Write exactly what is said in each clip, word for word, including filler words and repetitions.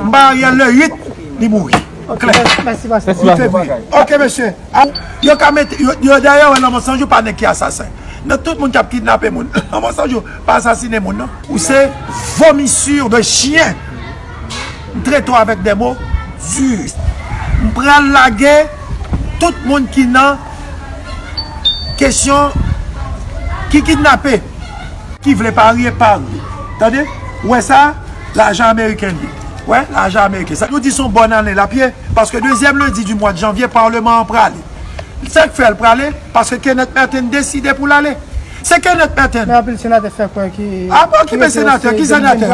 M ba Ariel le uit, li mouri. Klè. Mèsi, pastè. Li te mouri. Ok, mesye. Ah, yo ka mete, yo, yo dayè, wè, Lanmò San Jou pa nèg ki asasen. Nan tout moun k ap kidnape moun, Lanmò San Jou pa asasinen moun, non. Ou se vomissure de chien. M trete w avèk de mo di. M pral lage tout moun ki nan kesyon ki kidnape, ki vle parye, parye. Tande? Ou wè sa? Lajan ameriken li. Wè, lajan ameriken. Sa nou di se yon bòn ane l ap ye, paske dezyèm lendi di mwa de janvye, palman an prale. Sa k fè l prale? Paske Kenneth Merten deside pou l ale. Se Kenneth Merten. Men anpil senatè fè kwè ki... A bon, ki ki men rete senatè? Ki senatè?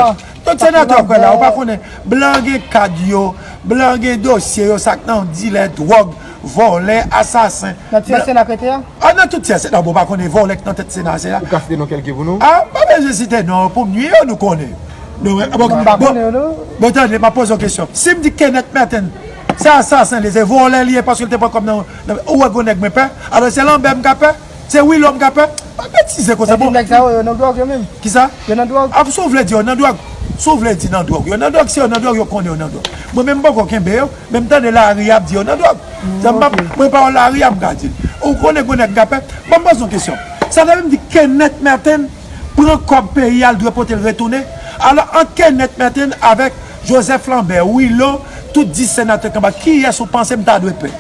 Tout senatè kwè la, ou pa konnen. Blan gen kad yo, blan gen dosye yo, sa k nan dilè dwòg, vòlè, asasen. Nan ti S N A k rete a? Ah, nan tout ti S N A, bon, ou pa konnen vòlè k nan tèt Sena, se la. Ou ka site non kèlke pou nou? Ah, m pa bezwen site non, pou m nwi yo, nou konnen. Nou, bon, m pa konnen yo, non. Bon, tande, m ap poze yon kesyon. Si m di Kenneth Merten, se asasen li, se vòlè li ye, paske l te pran kòb nan, nan, ou wè gwo nèg mwen pè? Alò, se Lambert m ka pè? Se Willo m ka pè? Pa betize konsa, bon. Nèg sa yo, yo nan dwòg yo menm? Kisa? Yo nan dwòg. Ah, si w vle di yo nan dwòg, si w vle di nan dwòg, yo nan dwòg, si yo nan dwòg, yo konnen yo nan dwòg. Mwen menm, m poko kenbe yo, men m tande lari ap di yo nan dwòg. Sa m ap, mwen pawòl lari a, m ka di l. Ou konnen gwo nèg m ka pè? Ban m poze yon kesyon. Sa vle di m di Kenneth Merten pran kòb peyi a, l dwe pote l retounen? Alò, ant Kenneth Merten avèk Joseph Lambert, Willo, tout dis senatè k anba, kiyès ou panse m ta dwe pè?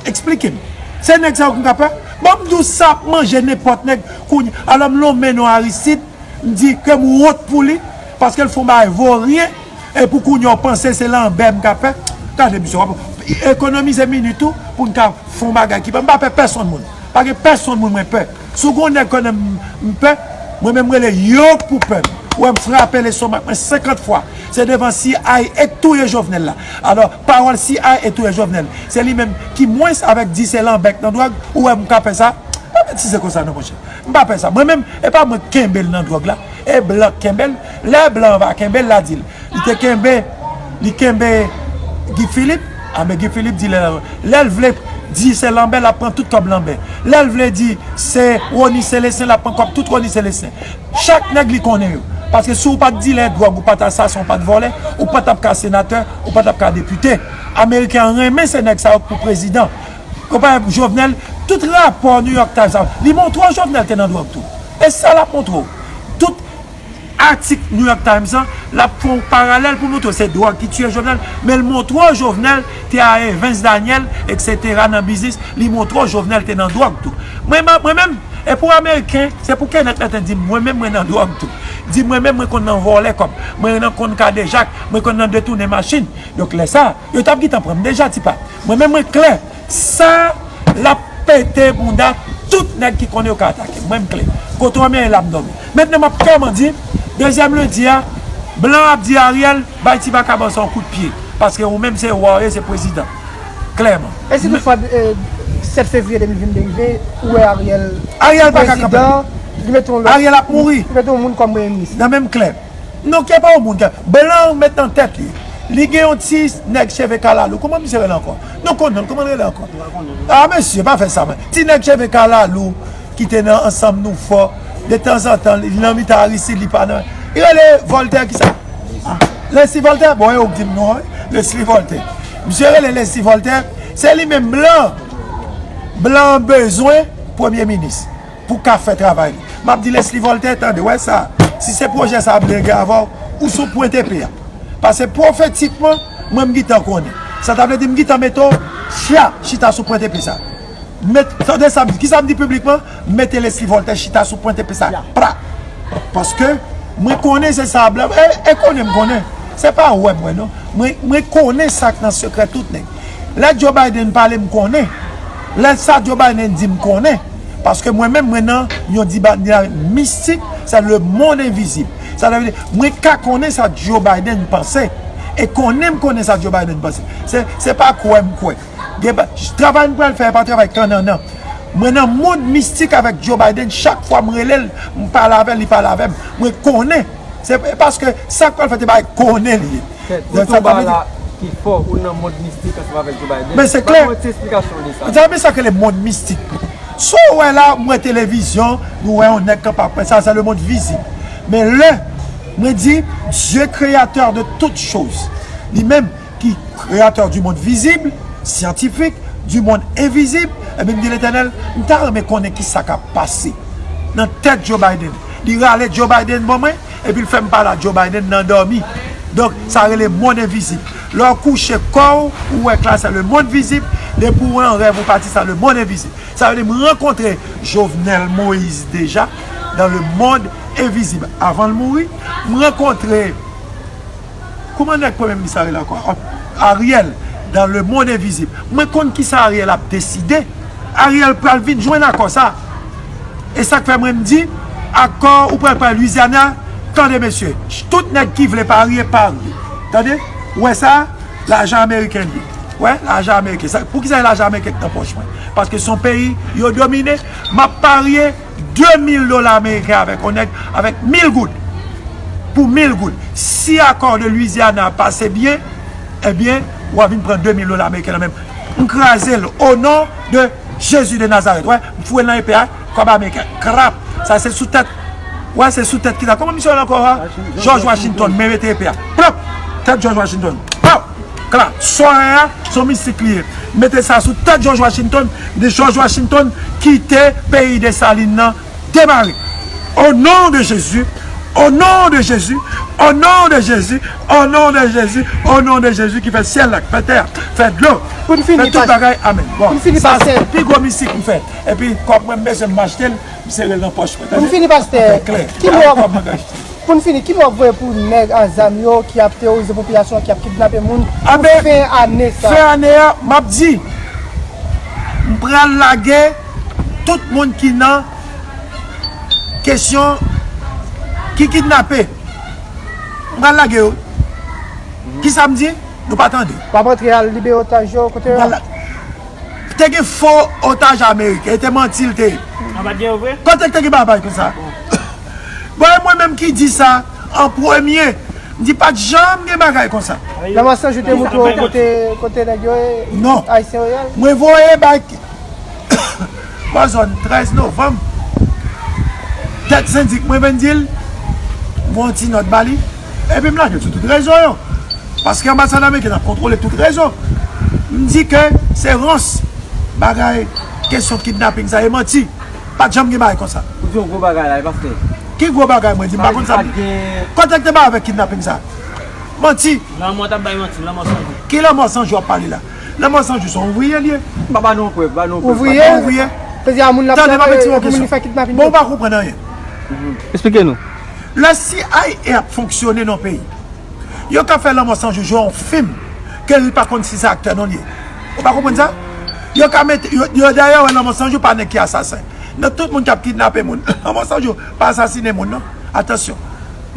Eksplike m. Se nèg sa yo ki m ka pè? Bon, m di w sa ap manje nenpòt nèg kounye. Alò, m lonmen non Aristide, m di ke m wont pou li, paske l fè yon bagay voryen, e pou kounye a w panse se Lambert m ka pè? Gade, misye, w ap ekonomize minit ou pou n ka fè yon bagay ki pa, m pa pè pèsonn moun. Pa gen pèsonn moun mwen pè. Si w gen yon nèg konnen m, m pè, mwen menm m rele yo pou pè m. Ou wè m frape lestomak mwen senkant fwa. Se devan C I A k touye Jovenel la. Alò, pawòl C I A k touye Jovenel, se li menm ki mwens avèk di se Lambert nan dwòg, ou wè m ka pè sa? Pa betize konsa non, monchè. M pa pè sa. Mwen menm, e pa mwen k kenbe l nan dwòg la. E blan k kenbe l. Lè blan an va kenbe l, l a di l. Li te kenbe, li kenbe Guy Philippe. A, men Guy Philippe di lè, lè l vle di se Lambert, l ap pran tout kòb Lambert. Lè l vle di se Rony Célestin, l ap pran kòb tout Rony Célestin. Chak nèg li konnen yo. Paske si w pa t dilè dwòg, ou pa t asasen, ou pa t vòlè, ou pa t ap ka senatè, ou pa t ap ka depite. Ameriken an renmen se nèg sa yo pou prezidan. Konpè Jovenel, tout rapò New York Times sa, li montre w Jovenel te nan dwòg tou. E sa l ap montre w. Tout atik New York Times lan, l ap fè yon paralèl pou montre w se dwòg ki tiye Jovenel, men l montre w Jovenel te a Evens Daniel, etsetera nan biznis, li montre w Jovenel te nan dwòg tou. Mwen, mwen, mwen menm, e pou Ameriken, se pou Kenneth Merten di m, mwen menm mwen nan dwòg tou. Di mwen menm mwen konn nan vòlè kòb, mwen nan konn kadejak, mwen konn nan detounen machin. Donk lè sa, yo t ap gentan pran m deja, Tipa. Mwen menm mwen klè. Sa l ap pete bounda tout nèg ki konnen yo ka atake m. Mwen m klè. Kote w anmèyen la m dòmi. Mentnan m ap klèman di, dezyèm lendi a, blan ap di Ariel, bay ti vagabon sa yon kout pye. Paske ou menm se wa w ye, se prezidan. Klèman. E si toutfwa, eh, sèt fevriye de mil vennde rive, ou wè Ariel Ariel pa ka kanpe. Prezidan, li mete yon lòt, Ariel ap mouri. Li mete yon moun kòm premye minis. Nan menm klè. Non, ke pa yon moun ke blan an met nan tèt li. Li gen yon ti nèg cheve kalalou. Kòman misye rele ankò? Nou konnen l, kòman l rele ankò? Ah, mesye, pa fè sa, mwen. Ti nèg cheve kalalou ki te nan Ansanm Nou Fò, de tanzantan, li, li nan mitan Aristide, li pa nan. Li rele Voltaire, kisa? Leslie Voltaire? Bon, e ou k di m non, wi. Leslie Voltaire. Misye rele Leslie Voltaire. Se li menm blan. Blan an bezwen premye minis pou ka fè travay li. M ap di Leslie Voltaire, tande, wè sa, si se pwojè sa ap lege avè w, ou sou pwent epe a. Paske pwofetikman, mwen m gentan konnen. Sa ta vle di m gentan mete w, fya, chita sou pwent epe sa. Met, tande sa m di, kisa m di piblikman? Mete Leslie Voltaire chita sou pwent epe sa. Pra! Paske mwen konnen se sa blan, e, e konnen m konnen. Se pa wè m wè non. Mwen, mwen konnen sa k nan sekrè tout nèg. Lè Joe Biden pale, m konnen. Lè sa Joe Biden di, m konnen. Paske mwen menm, mwen nan yon diba, diba mistik, se le monde invisible. Sa vle di, mwen ka konnen sa Joe Biden panse. E konnen m konnen sa Joe Biden panse. Se, se pa kwè m kwè. Gen pa, travay m pral fè, pa travay kannannan. Mwen nan mond mistik avèk Joe Biden, chak fwa m rele l, m pale avè l, li pale avè m. Mwen konnen. Se paske sa k pral fèt, se bagay konnen li ye. Kèt, ou tou ba la ki fò, ou nan mond mistik ansanm avèk Joe Biden. Men se klè. Ban mwen ti esplikasyon de sa. Ou sa men sa k rele mond mistik. Si w wè la, m wè televizyon, nou wè yon nèg kanpe ap pran sa, se le monde visible. Men lè mwen di, Dieu créateur de toutes choses, Li menm ki kreyatè du monde visible, syantifik, du monde invisible, ebyen, m di Letènèl, m ta renmen konnen ki sa k ap pase nan tèt Joe Biden. Li rale Joe Biden ban mwen, epi l fè m pale a Joe Biden nan dòmi. Donk, sa rele mond envizib. Lè w kouche kò w, ou wè k la, se le monde visible, depi w an rèv, ou pati, sa le monde invisible. Sa vle di, m rankontre Jovenel Moïse deja dans le monde invisible. Avan l mouri, m rankontre Kouman nèg premye minis sa rele ankò? Ariel, dans le monde invisible. Mwen konn kisa Ariel ap deside. Ariel pral vin jwenn akò sa. E sa k fè mwen m di, akò ou pral pran Louisiana, tande mesye, tout nèg ki vle parye, parye. Tande? Ou wè sa? Lajan ameriken li. Wè, lajan ameriken. Sa, poukisa lajan ameriken k nan pòch mwen? Paske se yon peyi yo domine. M ap parye de mil dola ameriken avèk yon nèg, avèk mil goud. Pou mil goud. Si akò de Louisiana pase byen, ebyen, w a vin pran de mil dola ameriken nan men m. M kraze l, o non de Jezi de Nazarèt. Wè, m foure l nan epe a, kòb ameriken. Krap! Sa se sou tèt. Wè, se sou tèt ki la. Kòman misye rele ankò a? George Washington, men mete epe a. Plop! Tèt George Washington. Pop! Kla, sòrè a, se yon mistik li ye. Mete sa sou tèt George Washington, de George Washington kite peyi Desalin nan, demare. O non de Jezi, o non de Jezi, o non de Jezi, o non de Jezi, o non de Jezi ki fè syèl la, ki fè tè a, fè dlo, fè tout bagay, amèn. Bon, sa se pi gwo mistik m fè. Epi, kòb mwen, m bezwen m achte l, m sere l nan pòch mwen. Pou n fini, pastè, ki mo w ap, pou n fini, ki mo w ap voye pou nèg a zam yo ki ap teworize popilasyon, ki ap kidnape moun pou fen ane sa? Fen ane a, m ap di, m pral lage tout moun ki nan kesyon ki kidnape. M pral lage yo. Kisa m di? Nou pa tande. W ap antre al libere otaj yo kote yo? Te gen fo otaj ameriken, e te manti l te ye. An pa t gen yo vre? Kote k te gen bagay konsa? Bon, e mwen menm ki di sa an premye. M di pa t janm gen bagay konsa. Lanmò San Jou te montre w kote, kote nèg yo ye? Non. Ayisyen yo ye? Mwen voye bay Bò zòn trèz novanm, tèt sendik mwen vin di l, m voye yon ti nòt ba li, epi m lage l sou tout rezo yo. Paske anbasad ameriken ap kontwole tout rezo. M di ke se rans bagay, kesyon kidnaping sa, e manti. Pa t janm gen bagay konsa. Ou di yon gwo bagay la, e pastè. Ki gwo bagay mwen di? M pa konn sa. Kote k te bay avèk kidnaping sa? Manti. Lanmò t ap bay manti, Lanmò San Jou. Ki Lanmò San Jou w ap pale la? Lanmò San Jou se yon ouvriye li ye. M pa ba nou prèv, ba nou prèv. Ouvriye? Ouvriye. Tande, m ap di w yon kesyon. Bon, ou pa konprann anyen. Eksplike nou. Lè C I A ap fonksyone nan yon peyi, yo ka fè Lanmò San Jou jwe yon fim ke li pa konn si se aktè non li ye. Ou pa konprann sa? Yo ka mete, yo, yo dayè wè Lanmò San Jou pa nèg ki asasen. Nan tout moun k ap kidnape moun, Lanmò San Jou pa asasinen moun non. Atansyon.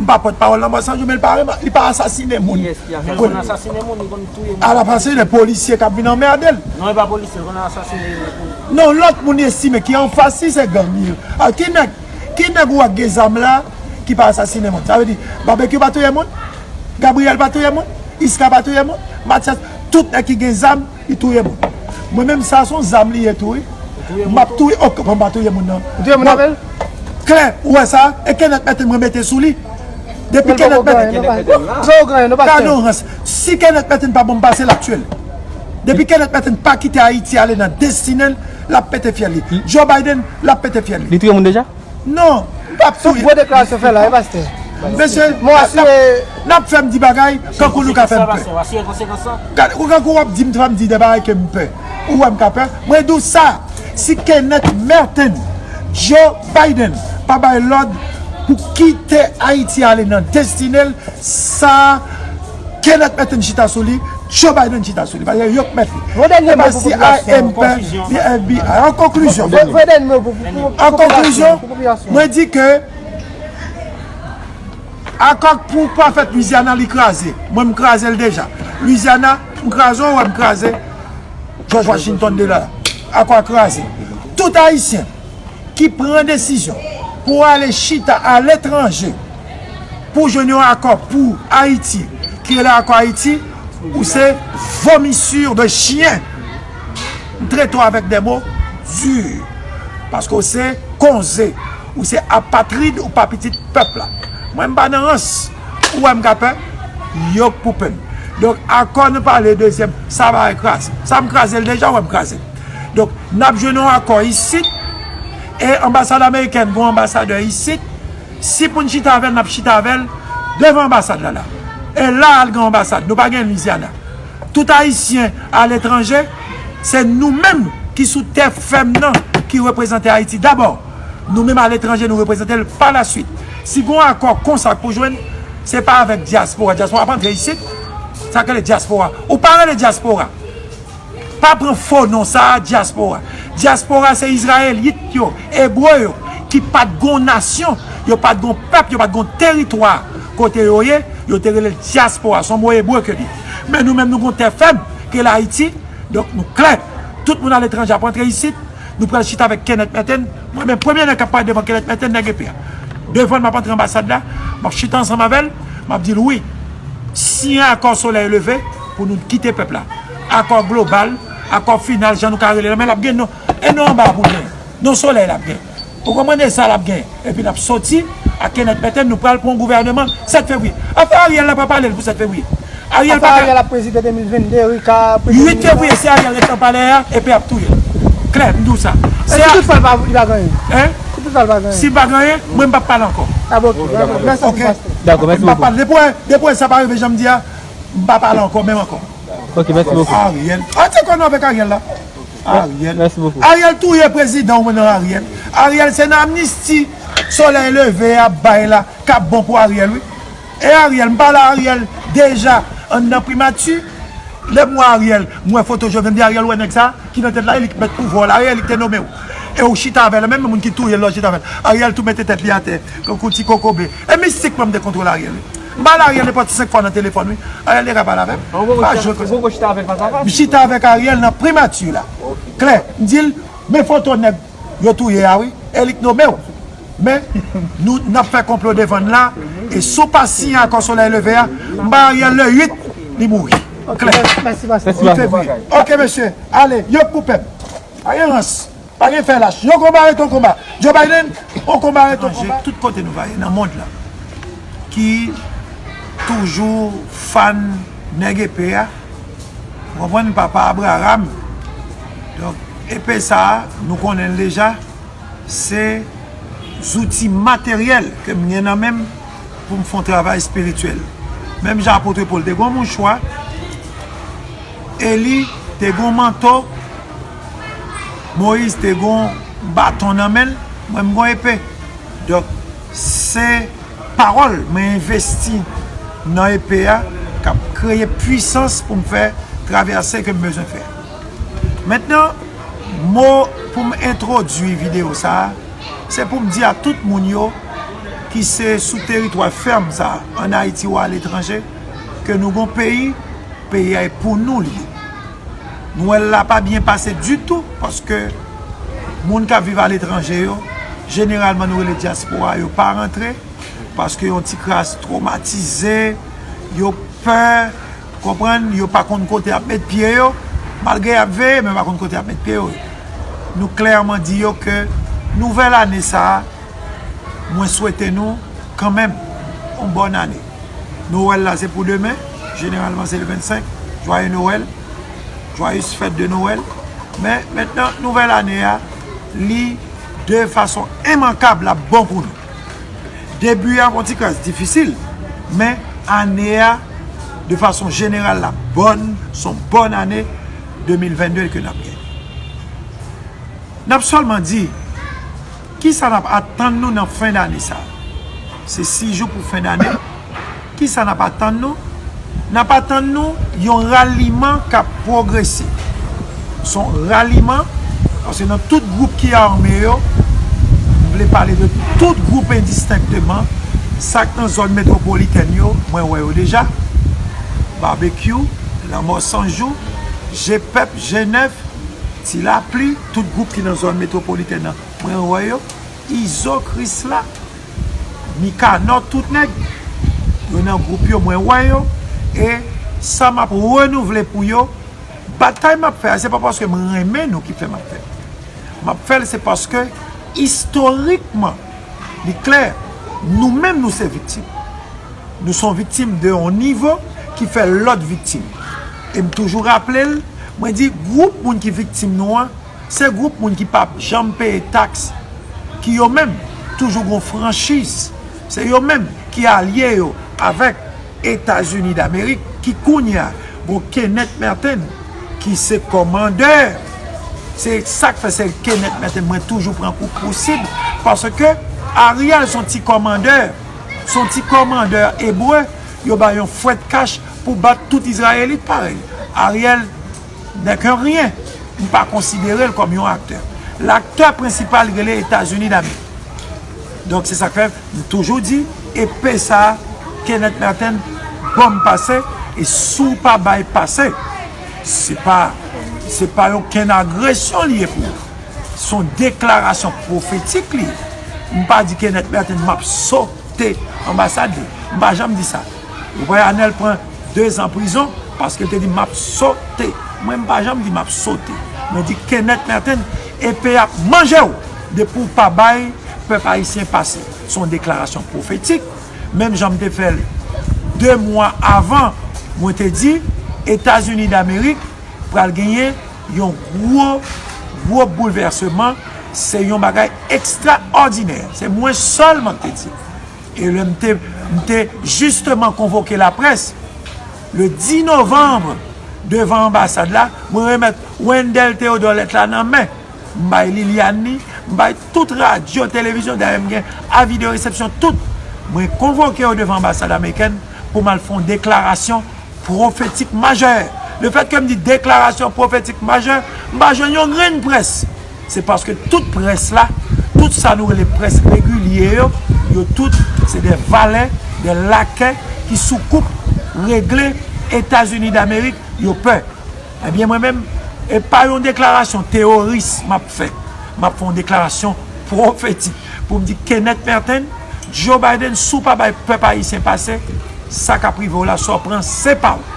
M pa pòtpawòl Lanmò San Jou, men li pa, li pa asasinen moun. Yes, li konn asasinen moun, li konn touye moun. Al asasinen polisye k ap vin anmède l. Non, e pa polisye, li konn asasinen moun. Non, lòt moun li estime ki anfas li se gang li ye. A, ki nèg, ki nèg ou wè k gen zam la ki pa asasinen moun? Sa vle di, Babekyou pa touye moun? Gabriel pa touye moun? Iska pa touye moun? Matyas, tout nèg ki gen zam, li touye moun. Mwen menm sa se yon zam li ye tou wi. M ap touye, ok, mwen m pa touye moun nan. Ou touye moun avè l? Klè, ou wè sa? E Kenneth Merten mwen mete sou li. Depi Kenneth Merten. Sa ou genyen, nou pa fè. Gade yon rans. Si Kenneth Merten pa ban m pase l ap tiye l. Depi Kenneth Merten pa kite Ayiti ale nan destine l, l ap pete fyèl li. Joe Biden, l ap pete fyèl li. Li touye moun deja? Non, m p ap touye. Gwo deklarasyon fè la, wi, pastè. Mesye, n ap, n ap fè m di bagay, kankou nou ka fè m pè. Gade, ou kankou w ap di m, fè m di de bagay ke m pè. Ou wè m ka pè? Mwen di w sa, si Kenneth Merten, Joe Biden, pa bay lòd pou kite Ayiti ale nan destine l, sa Kenneth Merten chita sou li, Joe Biden chita sou li. Paske yo k mèt li. Yon dènye mo pou popilasyon an, konkizyon. An konklizyon, an konklizyon, mwen di ke akò pou pa fèt Louisiana li kraze. Mwen m kraze l deja. Louisiana, m kraze w, wè m kraze George Washington de la. Akò a kraze. Tout Ayisyen ki pran desizyon pou ale chita aletranje pou jwenn yon akò pou Ayiti, ki rele akò Ayiti, ou se vomissure de chien. M trete w avèk de mo di, paske w se konze, ou se apatrid, ou pa pitit pèp la. Mwen m pa nan rans, ou wè m ka pè, yo k pou pè m. Donk, akò nou pale dezyèm, sa va kraze. Sa m kraze l deja, w wè m kraze l. Donk, n ap jwenn yon akò isit, e anbasad amerikèn gen yon anbasadè isit. Si pou n chita avè l, n ap chita avè l devan anbasad la la. E la a l gen anbasad, nou pa gen Louisiana. Tout Ayisyen aletranje, se nou menm ki sou tè fèm nan ki reprezante Ayiti dabò. Nou menm aletranje, nou reprezante l pa la swit. Si gen yon akò konsa pou jwenn, se pa avèk dyaspora. Dyaspora pa antre isit. Sa k rele dyaspora. Ou pa rele dyaspora. Pa pran fo non sa a, dyaspora. Dyaspora se Izrayelit yo, Ebre yo, ki pa t gon nasyon, yo pa t gon pèp, yo pa t gon teritwa kote yo ye, yo te rele l dyaspora. Se yon mo ebre ke li. Men nou menm nou gon tè fèm, ke l Ayiti, donk nou klè. Tout moun aletranje ap rantre isit, nou pral chita avèk Kenneth Merten. Mwen menm, premye nèg k ap pale devan Kenneth Merten, nèg epe a. Devan l, m ap antre anbasad la, m ap chita ansanm avè l, m ap di l wi. Siyen akò Solèy Leve pou nou kite pèp la. Akò global, akò final, jan nou ka rele l, men l ap gen non, e non anba pou l gen. Non Solèy l ap gen. Ou konprann, e sa l ap gen. Epi n ap soti ak Kenneth Merten, nou pral pran yon gouvèneman sèt fevriye. Afè Ariel la pa pale l pou sèt fevriye. Ariel Afè pa ka Ariel ap prezide de mil vennde, Rika ap prezide uit fevriye, si Ariel ret nan palè a, epi y ap touye l. Klè, m di w sa. E si toutfwa li pa, li pa gen anyen? Hein? Si toutfwa li pa gen anyen? Si l pa gen anyen, mwen m p ap pale ankò. Ah, bon, ok. Mèsi anpil, pastè. Dakò, mèsi bokou. M p ap pale. Depi, depi sa pa rive jan m di a, m pa pale ankò, menm ankò. Ok, mèsi bokou. Ariel. Arete kò nou avèk Ariel la. Ariel. Mèsi bokou. Ariel touye prezidan w nan Ariel. Ariel se nan amnisti Solèy Leve a bay la k ap bon pou Ariel wi. E Ariel, m pale a Ariel deja anndan primati. Lè m wè Ariel, m wè foto Jovenel, m di Ariel, wè nèg sa ki nan tèt la, e li k mèt pouvwa w la, Ariel li k te nome w. E ou chita avè l, menm moun ki touye l la w chita avè l. Ariel tou mete tèt li atè, tankou ti kokobe. E mistikman m te kontwole Ariel wi. M pale Ariel nenpòt senk fwa nan telefòn wi. Ariel te ka pale avè m. Ou poko chita avè l fas a fas? M chita avèk Ariel nan primati la. Klè, m di l, men foto nèg yo touye a wi, e li k nome w. Men, nou, n ap fè konplo devan l la, e si w pa siyen akò Solèy Leve a, m ba Ariel le uit, li mouri. Klè. Mèsi, pastè. Mèsi, pastè. Uit fevriye. Ok, mesye, ale, yo k pou pèp. Pa gen rans, pa gen fè lach. Yon konba rete yon konba. Joe Biden, yon konba rete yon konba. Tout kote nou va ye nan mond la, ki toujou fan nèg epe a, ou konprann, papa Abraham. Donk, epe sa a, nou konnen l deja, se zouti materyèl ke m gen nan men m pou m fè yon travay espirityèl. Menm jan apot Pòl te gen yon mouchwa, Eli te gen yon manto, Moyiz te gen yon baton nan men l, mwen m gen yon epe. Donk, se pawòl mwen envesti nan epe a k ap kreye pwisans pou m fè travèse ke m bezwen fè. Mentnan, mo pou m entwodui videyo sa a, se pou m di a tout moun yo ki se sou teritwa fèm sa a, ann Ayiti ou aletranje, ke nou gon peyi, peyi a e pou nou li ye. Nwèl la pa byen pase ditou, paske moun k ap viv aletranje yo, jeneralman nou rele dyaspora, yo pa rantre, paske yon ti kras twomatize, yo pè, konprann, yo pa konn kote y ap met pye yo, malgre y ap veye, men yo pa konn kote y ap met pye yo. Nou klèman di yo ke nouvèl ane sa a, mwen swete nou kanmenm yon bòn ane. Nwèl la se pou demen, jeneralman se le vennsenk, jwaye Nwèl, jwayez fèt de Nwèl. Men mentnan, nouvèl ane a, li de fason enmankab l ap bon pou nou. Debi a yon ti kras difisil, men ane a, de fason jeneral, l ap bòn, s on bòn ane de mil vennde ke n ap gen. N ap sèlman di, kisa n ap atann nou nan fen dane sa a? Se sis jou pou fen dane. Kisa n ap atann nou? N ap atann nou yon raliman k ap pwogrese. S on raliman, paske nan tout gwoup ki ame yo, m vle pale de tout gwoup endistenkteman, sa k nan zòn metwopolitèn yo, mwen wè yo deja, Babekyou, Lanmò San Jou, Jepèp, Jenèf, Ti Lapli, tout gwoup ki nan zòn metwopolitèn nan, mwen wè yo. Izo, Krisla, Mikanò, tout nèg yo nan gwoup yo, mwen wè yo. E sa m ap renouvle pou yo, batay m ap fè a, se pa paske m renmen nou ki fè m ap fè l. M ap fè l, se paske istorikman, li klè, nou menm nou se viktim. Nou se yon viktim de yon nivo ki fè lòt viktim. E m toujou raple l, mwen di gwoup moun ki viktim nou an, se gwoup moun ki p ap janm peye taks, ki yo menm toujou gon franchiz. Se yo menm ki alye yo avèk Etazini Damerik, ki kounye a gon Kenneth Merten ki se kòmandè. Se sa k fè se Kenneth Merten mwen toujou pran kou pousib, paske Ariel se yon ti kòmandè, se yon ti kòmandè ebre, yo ba yon fwèt kach pou bat tout Izrayelit parèy. Ariel n'est que rien. M pa konsidere l kòm yon aktè. Laktè prensipal rele Etazini Damerik. Donk, se sa k fè m toujou di, epe sa a, Kenneth Merten, ban m pase, e si w pa bay pase, se pa, se pa yon kenn agresyon li ye pou ou. Se yon deklarasyon pwofetik li ye. M pa di Kenneth Merten m ap sote anbasad li. M pa janm di sa. Ou wè Anèl pran de zan prizon paske l te di m ap sote. Mwen, m pa janm di m ap sote. Mwen di Kenneth Merten, epe ap manje w depi w pa bay pèp ayisyen pase. Se yon deklarasyon pwofetik. Menm jan m te fè l de mwa avan, mwen te di Etazini Damerik pral genyen yon gwo, gwo boulvèseman. Se yon bagay ekstraòdinè. Se mwen sèlman k te di. E lè m te, m te jisteman konvoke laprès, le dis novanm, devan anbasad la, mwen remèt Wendell Theodore lèt la nan men. M bay Liliane li, m bay tout radyo, televizyon, dayè m gen avi de resepsyon, tout. Mwen konvoke yo devan anbasad amerikèn pou m al fè yon deklarasyon pwofetik majè. Lefètke m di deklarasyon pwofetik majè, m pa jwenn yon grenn près. Se paske tout près la, tout sa nou rele près regilye yo, yo tout se de valè, de lakè ki sou koup regle Etazini Damerik, yo pè. Ebyen, mwen menm, e pa yon deklarasyon teworis m ap fè. M ap fè yon deklarasyon pwofetik pou m di Kenneth Merten, Joe Biden, si w pa bay pèp ayisyen pase, sa k ap rive w la, sa w pran, se pa w.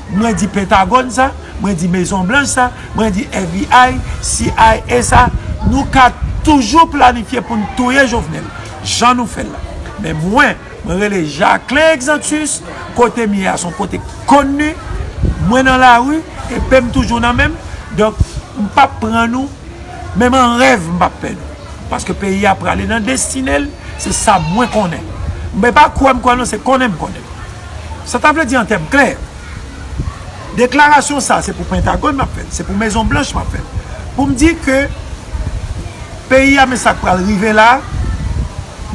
Mwen di Pentagòn sa, mwen di Mezon Blanch sa, mwen di F B I, C I A sa, nou ka toujou planifye pou n touye Jovenel, jan nou fè l la. Men mwen, mwen rele Jacquelin Exantus, kote m ye a, se yon kote konni, mwen nan lari, epe m toujou nan men m, donk, m p ap pran nou, menm an rèv, m p ap pè nou. Paske peyi a prale nan destine l, se sa mwen konnen. Men pa kwè m kwè non, se konnen m konnen. Sa ta vle di an tèm klè, deklarasyon sa, se pou Pentagòn m ap fè l, se pou Mezon Blanch m ap fè l. Pou m di ke peyi a, men sa k pral rive la,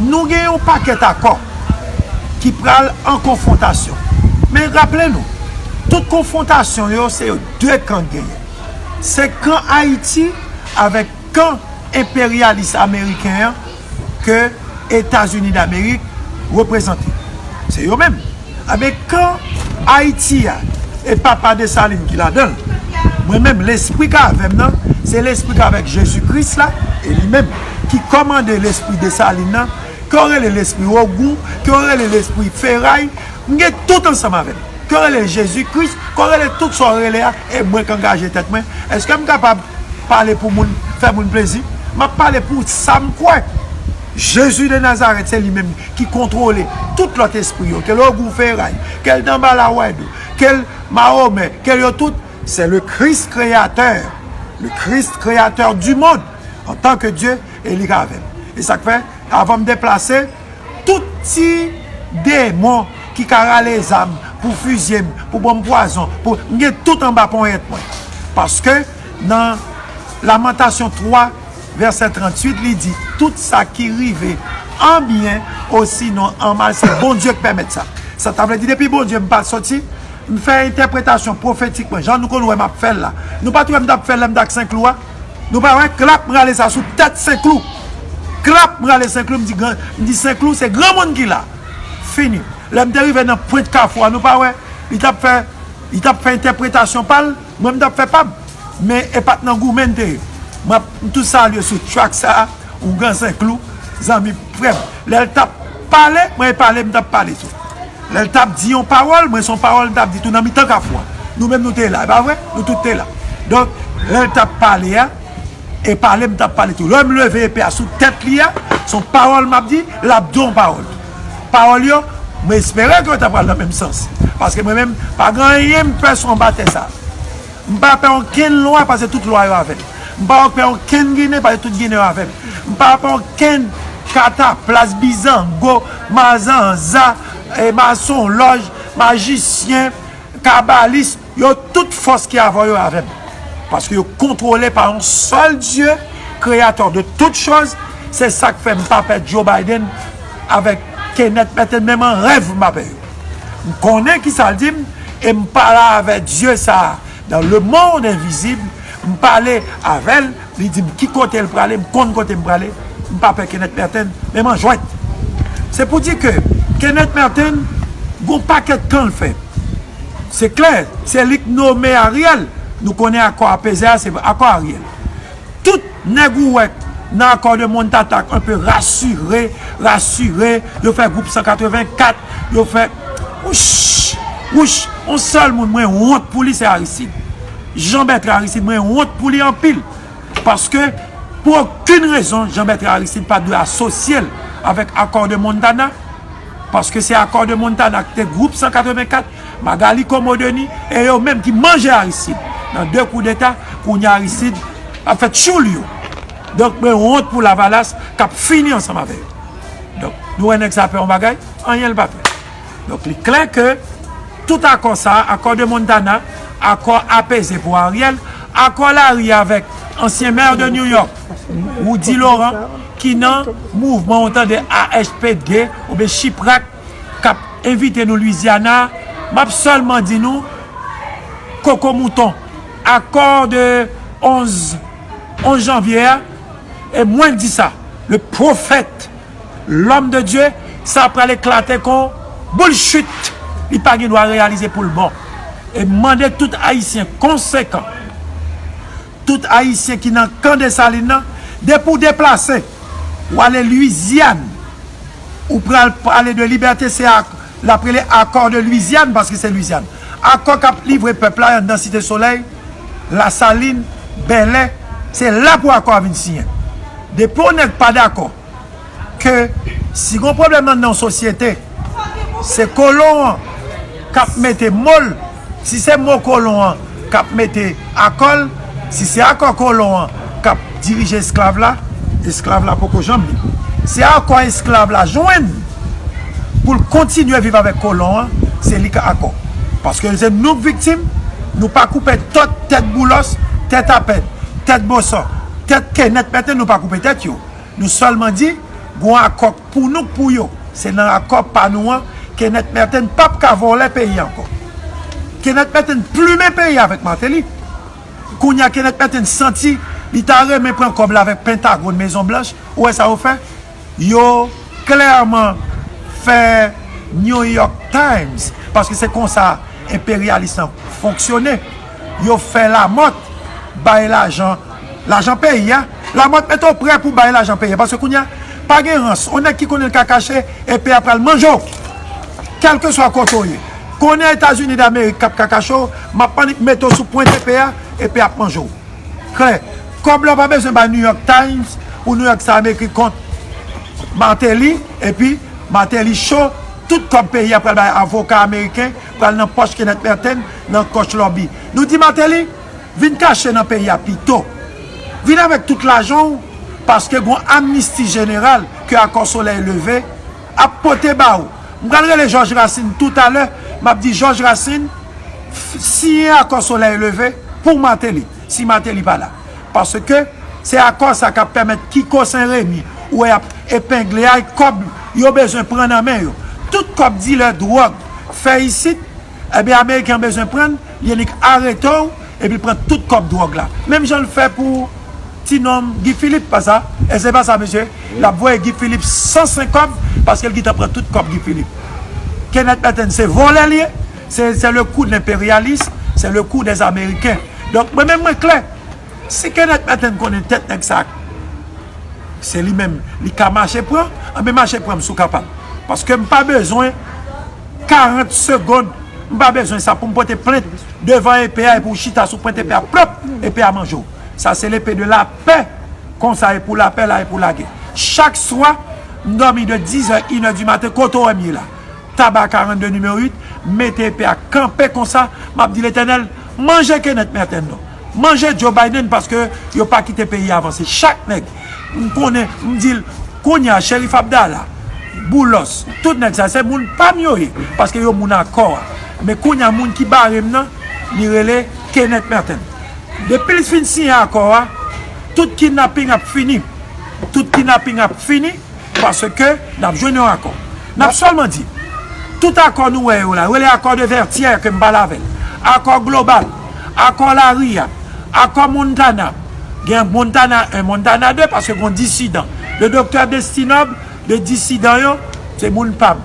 nou gen yon pakèt akò ki pral an konfwontasyon. Men raple nou, tout konfwontasyon yo, se yo de kan k genyen. Se kan Ayiti avèk kan enperyalis ameriken an ke Etazini Damerik reprezante. Se yo menm. Ebyen, kan Ayiti a, e papa Desalin ki ladan l, mwen menm, lespri k avè m nan, se lespri k avèk Jezi Kris la, e li menm ki kòmande lespri Desalin nan, ke w rele lespri Ogou, ke w rele lespri Feray, m gen tout ansanm avè m. Ke w rele Jezi Kris, ke w rele tout sa w rele a, e mwen k angaje tèt mwen. Èske m kapab pale pou moun, fè moun plezi? M ap pale pou sa m kwè. Jezi de Nazarèt, se li menm ki kontwole tout lòt espri yo, ke l Ogou Feray, ke l Danbala Wèdou, ke l Mahomè, ke l yo tout, c'est le Christ créateur. Le Christ créateur du monde, en tant que Dieu, e li k avè m. E sa k fè, avan m deplase, tout ti demon ki ka rale zam pou fizye m, pou ban m pwazon, pou, m gen tout anba ponyèt mwen. Paske nan Lamantasyon twa, vèsè tranntuit, li di, tout sa ki rive an byen, osinon an mal, se Bondye k pèmèt sa. Sa ta vle di, depi Bondye m pa soti, m fè entèpretasyon pwofetik mwen, jan nou konn wè m ap fè l la. Nou pa t wè m t ap fè l lè m t ak Senklou a? Nou pa wè klap m rale sa sou tèt Senklou. Klap m rale Senklou, m di, gran, m di Senklou, se granmoun ki la. Fini. Lè m te rive nan pwent kafou a, nou pa wè? Li t ap fè, li t ap fè entèpretasyon pa l, mwen m t ap fè pa m. Men e pa t nan goumen n te ye. M ap, m tou salye sou track sa a, ougan Senklou, zanmi, frè m. Lè l t ap pale, mwen e pale m t ap pale tou. Lè l t ap di yon pawòl, mwen se yon pawòl m t ap di tou nan mitan kafou a. Nou menm nou te la, e pa vre? Nou tout te la. Donk, lè l t ap pale a, e pale m t ap pale tou. Lè m leve epe a sou tèt li a, se yon pawòl m ap di, l ap di yon pawòl tou. Pawòl yo, Mwen espere ke yo ta pral nan menm sans. Paske mwen menm, pa gen anyen m pè sou anba tè sa. M pa pè okenn lwa, paske tout lwa yo avè m. M pa pè okenn Ginen, paske tout Ginen yo avè m. M pa pè okenn kataplas, bizango, mazanza, e, masonlòj, majisyen, kabalis, yo tout fòs ki avè yo avè m. Paske yo kontwole pa yon sèl Dye, kreyatè de tout choz. Se sa k fè m pa pè Joe Biden avèk Kenneth Merten, menm an rèv m pa pè yo. M konnen ki sa l di m, e m pale avè Dye sa a, dans le monde invisible, m pale avè l, li di m ki kote l prale, m konn kote m prale, m pa pè Kenneth Merten, menm an jwèt. Se pou di ke Kenneth Merten, gon pakèt kan l fè. Se klè, se li k nome Ariel. Nou konnen akò apeze a, se akò Ariel. Tout nèg ou wè nan akò de Montana k enpe rasire, rasire, yo fè gwoup san katreven kat, yo fè, wouch, wouch, yon sèl moun mwen wont pou li, se Aristide. Jean Bertrand Aristide, mwen wont pou li anpil. Paske, pou okenn rezon, Jean Bertrand Aristide pa dwe asosye l avèk akò de Montana. Paske se akò de Montana ki te gwoup san katreven kat, Magali Komo Denis, e yo menm ki manje Aristide. Nan de koudeta, kounye a Aristide ap fè tchoul yo. Donk, mwen wont pou Lavalas k ap fini ansanm avè yo. Donk, nou wè nèg sa pè yon bagay? Anyen l pa pè. Donk, li klè ke tout akò sa, akò de Montana, akò apeze pou Ariel, akò lari avèk ansyen mè de New York, Roudy Laurent, ki nan mouvman ou tande A H P D oubyen Chiprak, k ap envite nou Louisiana, m ap sèlman di nou, Koko Mouton, akò de onz, onz janvye a, e mwen di sa, le prophète, l'homme de Dieu, sa pral eklate kon bullshit, li pa gen dwa reyalize pou l bon. E m mande tout Ayisyen konsekan, tout Ayisyen ki nan kan Desalin nan, depi w deplase, w ale Lwizyàn, ou pral pale de libète, se ak, l ap rele akò de Lwizyàn, paske se Lwizyàn. Akò k ap livre pèp la anndan Site Solèy, Lasalin, Bèlè, se la pou akò a vin siyen. Depi yon nèg pa dakò ke si gon pwoblèm anndan yon sosyete, se kolon an k ap mete mo l, si se mo kolon an k ap mete akò l, si se akò kolon an k ap dirije esklav la, esklav la poko janm libre. Se akò esklav la jwenn pou l kontinye viv avèk kolon an, se li k akò. Paske se nou k viktim, nou pa koupe tòt, tèt Boulòs, tèt Apèd, tèt Bosan, tèt Kenèt Mèten, nou pa koupe tèt yo. Nou sèlman di, gon akò k pou nou k pou yo. Se nan akò pa nou an, Kenèt Mèten p ap ka vòlè peyi a ankò. Kenèt Mèten plimen peyi a avèk Mateli. Kounye a Kenèt Mèten santi li ta renmen pran kòb la avèk Pentagòn, Mezon Blanch. Ou wè sa yo fè? Yo klèman fè New York Times, paske se konsa enperyalis lan fonksyone. Yo fè Lamòt bay lajan, lajan peyi a. Lamòt mete w prè pou bay lajan peyi a, paske kounye a, pa gen rans. On nèg ki konnen l ka kache, epi a pral manje w. Kèlkeswa kote w ye. Konnen Etazini Damerik k ap ka kache w, m ap annik mete w sou pwent epe a, epi ap manje w. Klè. Kòb la w pa bezwen bay New York Times pou New York Times ekri kont Martelly, epi Martelly cho, tout kòb peyi a pral bay avoka ameriken, pral nan pòch Kenneth Merten, nan kòch lòbi. Nou di Martelly, vin kache nan peyi a pito. Vin avèk tout lajan w, paske gon amnisti jeneral ke Akò Solèy Leve ap pote ba ou. M pral rele Jòj Rasin toutalè, m ap di Jòj Rasin, f-, siyen Akò Solèy Leve pou Martelly, si Martelly pa la. Paske se akò sa k ap pèmèt Kiko Sen Remi, ou wè y ap epengle a, kòb yo bezwen pran nan men yo. Tout kòb dilè dwòg fè isit, ebyen, Ameriken an bezwen pran l, li annik arete w, epi l pran tout kòb dwòg la. Menm jan l fè pou ti nonm Guy Philippe, pa sa? E se pa sa, mesye? L ap voye Guy Philippe san senk kòb, paske l gentan pran tout kòb Guy Philippe. Kenneth Merten se vòlè l ye, se, c'est le coup de l'impérialisme, c'est le coup des Américains. Donk, mwen menm, mwen klè. Si Kenneth Merten konnen tèt nèg sa, se li menm, li ka mache pran, anben mache pran m si w kapab. Paske m pa bezwen karant segonn, m pa bezwen sa pou m pote plent devan epe a epi w chita sou pwent epe a, plop, epe a manje w. Sa se lepe de lapè, konsa e pou lapè la e pou lagè. Chak swa, m dòmi de dizè, inè di maten, kote w wè m ye la? Aba karannde nimewo uit, mete epe a kanpe konsa, m ap di Letènèl, manje Kenneth Merten non. Manje Joe Biden paske yo pa kite peyi a avanse. Chak nèg, m konnen, m di l, kounye a, Cherif Abdallah, Boulos, tout nèg sa, se moun pa m yo ye, paske yo moun akò a. Men kounye a, moun ki bare m nan, li rele Kenneth Merten. Depi l fin siyen akò a, tout kidnaping ap fini. Tout kidnaping ap fini. Paske n ap jwenn yon akò. N ap sèlman di, tout akò nou wè yo la, rele akò de Vètyè ke m pale avè l, akò global, akò lari a, akò Montana, gen Montana en, Montana de, paske gen disidan. Le doktè Destinop, de disidan yo, se moun pa m.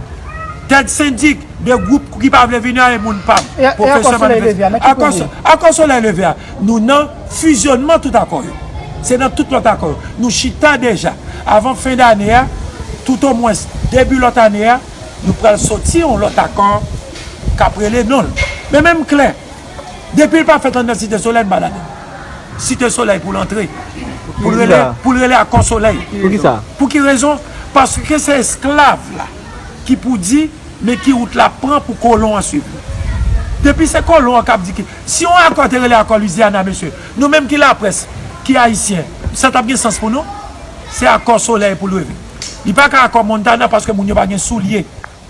Tèt sendik, de gwoup ki pa vle vini a, e moun pa m. E, e akò Pwofesè Solèy Manifeste. Leve a, nan ki Akò kote? So-, akò Solèy Leve a, nou nan fizyònman tout akò yo. Se nan tout lòt akò yo. Nou chita deja. Avan fen dane a, tout omwens debi lòt ane a, nou pral soti yon lòt akò k ap rele non l. Men menm klè, depi l pa fèt anndan Site Solèy, m pa ladan l. Site Solèy pou l antre. Pou l rele, pou l rele akò Solèy. Pou ki sa? Pou ki rezon? Paske se esklav la ki pou di men ki wout l ap pran pou kolon an swiv li. Depi se kolon an k ap di ki, si yon akò te rele akò Louisiana, mesye, nou menm ki laprès, ki ayisyen, sa t ap gen sans pou nou? Se akò Solèy pou l leve. Li pa ka akò Montana paske moun yo pa gen soulye.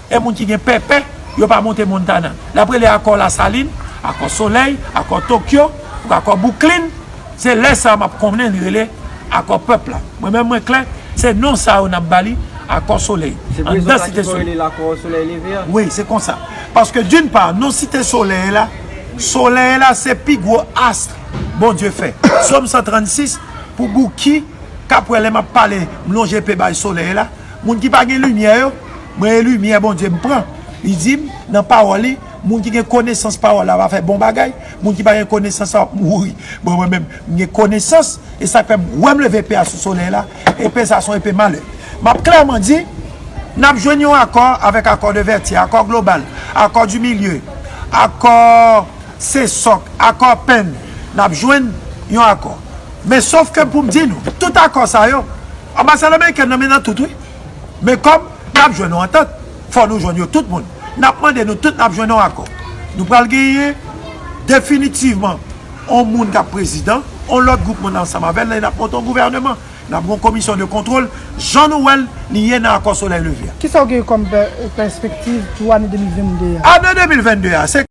E moun ki gen pèpè, yo pa monte Montana. L ap rele akò Lasalin, akò Solèy, akò Tokyo, akò Bouklin. Se lè sa a m ap konnen li rele akò pèp la. Mwen menm mwen klè, se non sa yo n ap ba li, akò Solèy. Se pou rezon sa ki fè yo rele l akò Solèy Leve a? Wi, se konsa. Paske d'une part, non Site Solèy la, Solèy la se pi gwo ast Bondye fè. Sòm san trannsis, pou Bouki, k ap wè lè m ap pale, m lonje epe bay Solèy la. Moun ki pa gen limyè yo, mwen e limyè Bondye m pran. Li di m, nan pawòl li, moun ki gen konesans pawòl la va fè bon bagay, moun ki pa gen konesans la ap mouri. Bon, mwen menm, m gen konesans, e sa k fè m wè m leve epe a sou Solèy la, epe sa se yon epe malè. M ap klèman di, n ap jwenn yon akò avèk akò de Vètyè, akò global, akò di milye, akò se sòk, akò penn, n ap jwenn yon akò. Men sòf ke pou m di nou, tout akò sa yo, anbasad amerikèn nan men nan tout, wi. Men kòm n ap jwenn yon antant, fò nou jwenn yo tout moun. N ap mande nou tout, n ap jwenn yon akò. Nou pral genyen definitivman yon moun k ap prezidan, yon lòt gwoup moun ansanm avè l, e n ap monte yon gouvèneman. N ap gen yon komisyon de kontwòl, jan nou wè l, li ye nan akò Solèy Leve a. Kisa w gen kòm pè-, pèspektiv pou ane de mil vennde a? Ane de mil vennde a, se